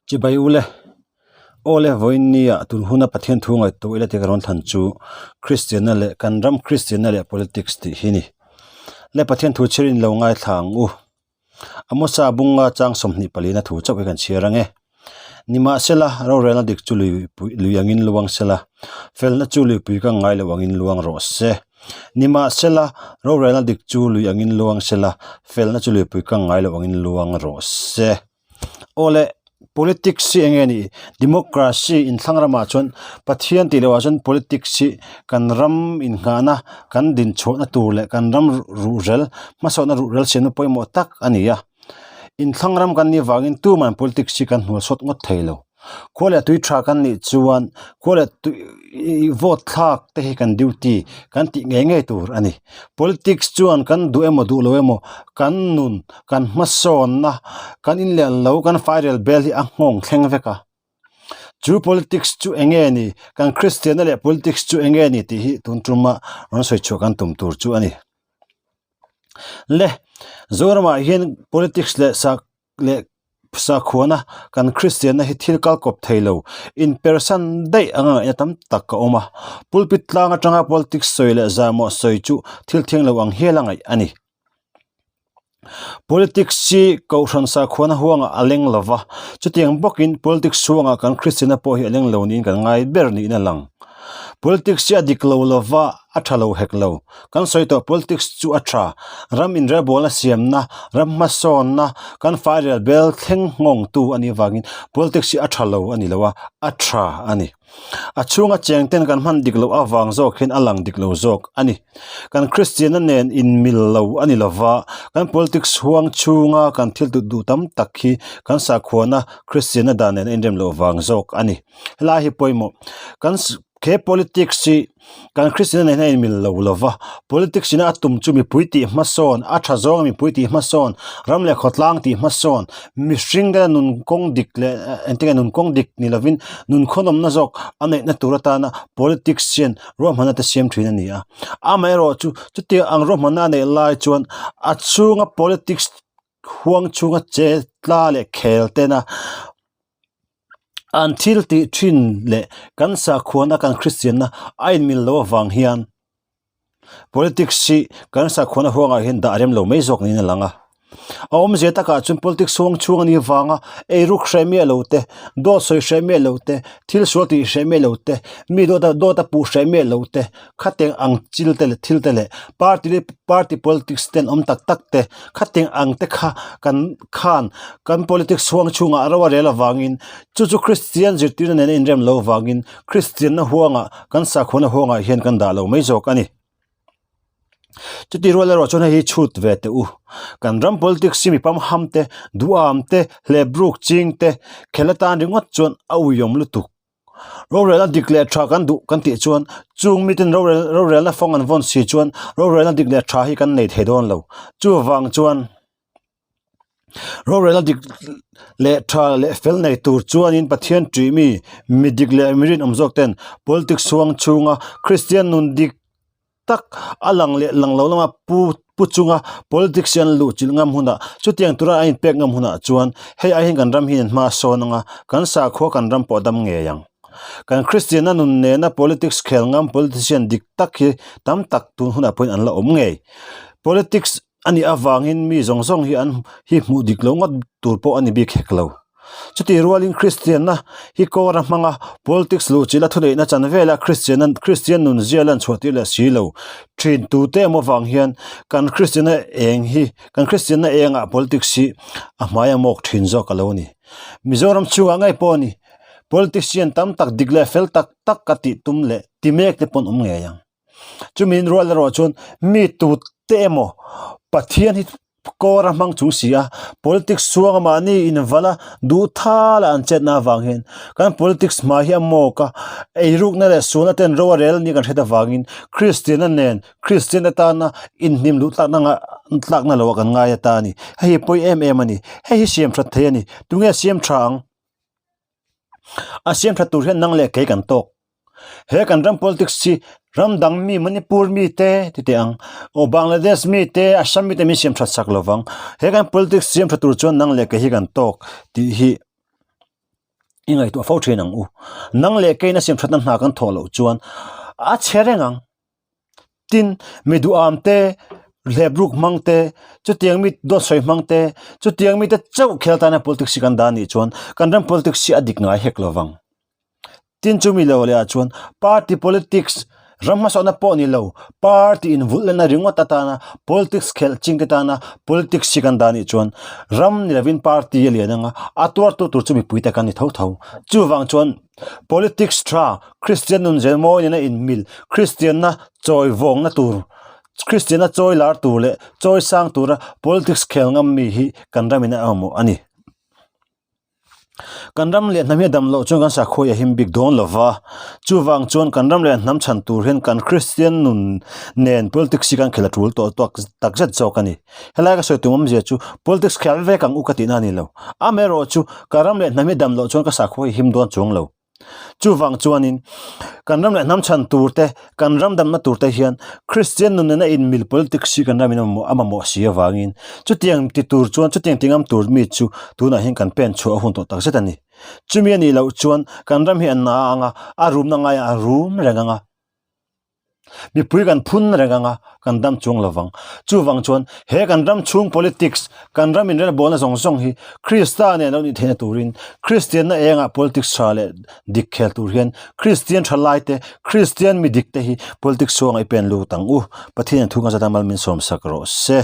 Chibai ule, Aw le vawiin nia tun huna Pathian thu ngaihtuah ila tih ka rawn thlan chu Kristianna leh kan ram Kristianna leh politics tih hi ni. Le Pathian thu chhirin lo ngaithla ang u. Amosa bunga chang 24 na thu chauh hi kan chhiar ange. Nimahsela, rorelna dik chu lui lui angin luang sela, felna chu luipui ka ngai lo angin luang rawh se. Nimahsela, rorelna dik chu lui angin luang sela, felna chu luipui ka ngai lo angin luang rawh se. Awle, politics hi enge ni? Democracy inthlang ramah chuan Pathian tih loh ah chuan politics hi kan ram inngahna, kan dinchhuahna tur leh kan ram ruhrel, hmasawnna ruhrel siamna pawimawh tak a ni a. Inthlang ram kan nih vangin tuman politics hi kan hnual sawt ngawt thei lo. Khua leh tui tha kan nih chuan khua leh tui vote thlak te hi kan duty kan tih ngei ngei tur a ni. Politics chuan kan duh emaw duh lo emaw kan nun kan hmasawnna kan inleh lo kan fairel bel hi a nghawng thleng vek a. Chu politics chu eng nge ni kan Kristianna leh politics chu eng nge ni tih hi tun tuma rawn sawi chhuah kan tum tur chu a ni. Le Zoramah hian politics leh sak leh sakhuana kan Kristianna hi thil kal kawp thei lo inpersan daih anga ngaihna tam tak a awm a, pulpit tlang atanga politics sawi leh zahmawh sawi chu thil thiang lo ang hial a ngaih a ni. Politics hi kohhran sakhuana huangah a leng lo va, chutiang bawkin politics chhungah kan Kristianna pawh hi a leng lo niin kan ngai ber niin a lang. Politics hi a dik lo lo va, a tha lo hek lo. Kan sawi tawh politics chu a tha. Ram inrelbawlna siamna, ram hmasawnna, kan fairel bel thleng nghawngtu a nih avangin politics hi a tha lo a ni lo a, a tha a ni. A chhunga cheng ten kan hman dik loh avang zawk hian a lang dik lo zawk a ni. Kan Kristianna nen inmil lo a ni lova, kan politics huang chhunga kan thil duh duh tam tak hi kan sakhuana Kristianna dan nen a inrem loh vang zawk a ni. Helai hi pawimawh. Kan he politics hi kan Kristianna nen hian a inmil lo lova, politics ina a tum chu mipui tih hmasawn, a tha zawnga mipui tih hmasawn, ram leh khawtlang tih hmasawn, mihring te nun kawng dik leh engtin nge nun kawng dik ni lovin nun khawnawmna zawk a neihna tur atana politics hian ruahmanna te siam thin a ni a. Amaherawhchu chutiang ang ruahmanna a neih lai chuan a chhunga politics huang chhunga che tla leh khel tena an thil tih thin leh kan sakhuana kan Kristianna a inmil loh avang hian politics hi kan sakhuana huangah hian dah rem lo mai zawk niin a lang a. A awmzia takah chuan politics huang chhung a nih avanga eiruk hreh miah lo te, dawt sawi hreh miah lo te, thil sual tih hreh miah lo te, mi dawt a dawt a puh hreh miah lo te, khateng ang chil te leh thil te leh party leh party politics ten awm tak tak te khateng ang te kha kan khan kan politics huang chhungah ro a rel avangin chu chu Kristian zirtirna nena inrem lo avangin Kristianna huangah kan sakhuana huangah hian kan dah lo mai zawk a ni. Chuti rual erawh chuan hei hi chhut ve teh u. Kan ram politics hi mi pamham te, duham te, hlepruk ching te khel atan ringawt chuan a uiawm lutuk. Rorelna dik leh tha kan duh kan tih chuan chung miten rorel rorelna fawng an vawn si chuan rorelna dik leh tha hi kan nei thei dawn lo. Chuvang chuan rorelna dik leh tha leh fel nei tur chuanin Pathian tih mi mi dik leh mi rinawm zawk ten politics chhuang chhunga Kristian nun dik tak a lang leh lang lo lama pu pu chunga politics hi an luh chilh ngam hunah chutiang tura a inpek ngam hunah chuan hei ai hian kan ram hian hma a sawn ang a, kan sakhua kan ram pawh a dam ngei ang. Kan Kristianna nun nena politics khel ngam politician dik tak hi tam tak tun hunah pawhin an la awm ngei. Politics a nih avangin mi zawng zawng hi an hi hmuh dik lo ngawt tur pawh a ni bik hek lo. Chutih rualin Kristianna hi kawra hmanga politics luh chilh a thuneihna chan vela Kristianna Kristian nun zia lan chhuah tir leh si lo thin tute emaw vang hian kan Kristianna eng hi kan Kristianna engah politics hi a hmai a mawk thin zawk a lo ni. Mizoram chhungah ngei pawh a ni. Politician tam tak dik leh fel tak tak ka tih tum leh ti mek te pawn awm ngei ang. Chumi in rual erawh chuan mi tute emaw Pathian hi kawr a hmang chung si a, politics chhuanga mahni invala duh thal a an chetna avang hian kan politics hma hi a mawk a, eirukna leh sualna ten ro a rel ni kan hret avangin Kristianna nen Kristian atana inhnim luh tlakna nga tlakna loah kan ngai ata a ni. Hei hi pawi em em a ni. Hei hi siam that thei a ni. Tunge siam tha ang? A siam that tur hian nang leh kei kan tawk. He kan ram politics hi ram dang mi Manipur mi te ti teh ang aw Bangladesh mi te Assam mi te min siam that sak lovang he kan politics siam tha tur chuan nang leh kei hi kan tawk tih hi. I ngaihtuah fo thin ang u. Nang leh keina siamthatna hna kan thawh loh chuan a chhe reng ang. Tin, mi duham te, hlepruk hmang te, chutiang mi dawt sawi hmang te, chutiang mite chauh khel tana politics hi kan dah anih chuan kan ram politics hi a dik ngai hek lo vang. Tin chumi lo leh ah chuan party politics ram hmasawhna pawh ni lo, party invulh lehna ringawt atana politics khelh chingte tana politics hi kan dah anih chuan ram ni lovin party a lian anga a tuartu tur chu mipui te kan ni tho tho. Chuvang chuan politics tha Kristian nun zel mawi nena inmil Kristianna chawi vawngna tur Kristianna chawi lar tur leh chawi sang tura politics khel ngam mi hi kan ramin a mamawh a ni. Kan ram leh hnam hi a dam loh chuan kan sakhawi a him bik dawn lo va, chuvang chuan kan ram leh hnam chhan tur hian kan Kristian nun nen politics hi kan khel a tul tawh tawk takzet zawk a ni. Helai ka sawi tum awmzia chu politics khel vek ang u ka tihna a ni lo. Amaherawh chu kan ram leh hnam hi a dam loh chuan ka sakhawi a him dawn chuang lo. Chuvang chuanin kan ram leh hnam chhan tur te, kan ram damna tur te hian Kristian nun nena inmil politics hi kan ramin a mamawh si avangin chutiang ti tur chuan chutiang ti ngam tur mi chu tunah hian kan pen chhuah a hun tawh takzet a ni. Chumi a nih loh chuan kan ram hi a na ang a, a rumna ngaiah a rum reng ang a. Mipui kan phun reng ang a, kan dam chuang lo vang. Chuvang chuan he kan ram chhung politics, kan ram inrelbawlna zawng zawng hi Krista nen lo nih theihna turin Kristianna engah politics tha leh dik khel tur hian Kristian tha lai te, Kristian mi dik te hi politics chhuangah i pen lut ang u. Pathian in thu kan zat a mal min sawmsak rawh se.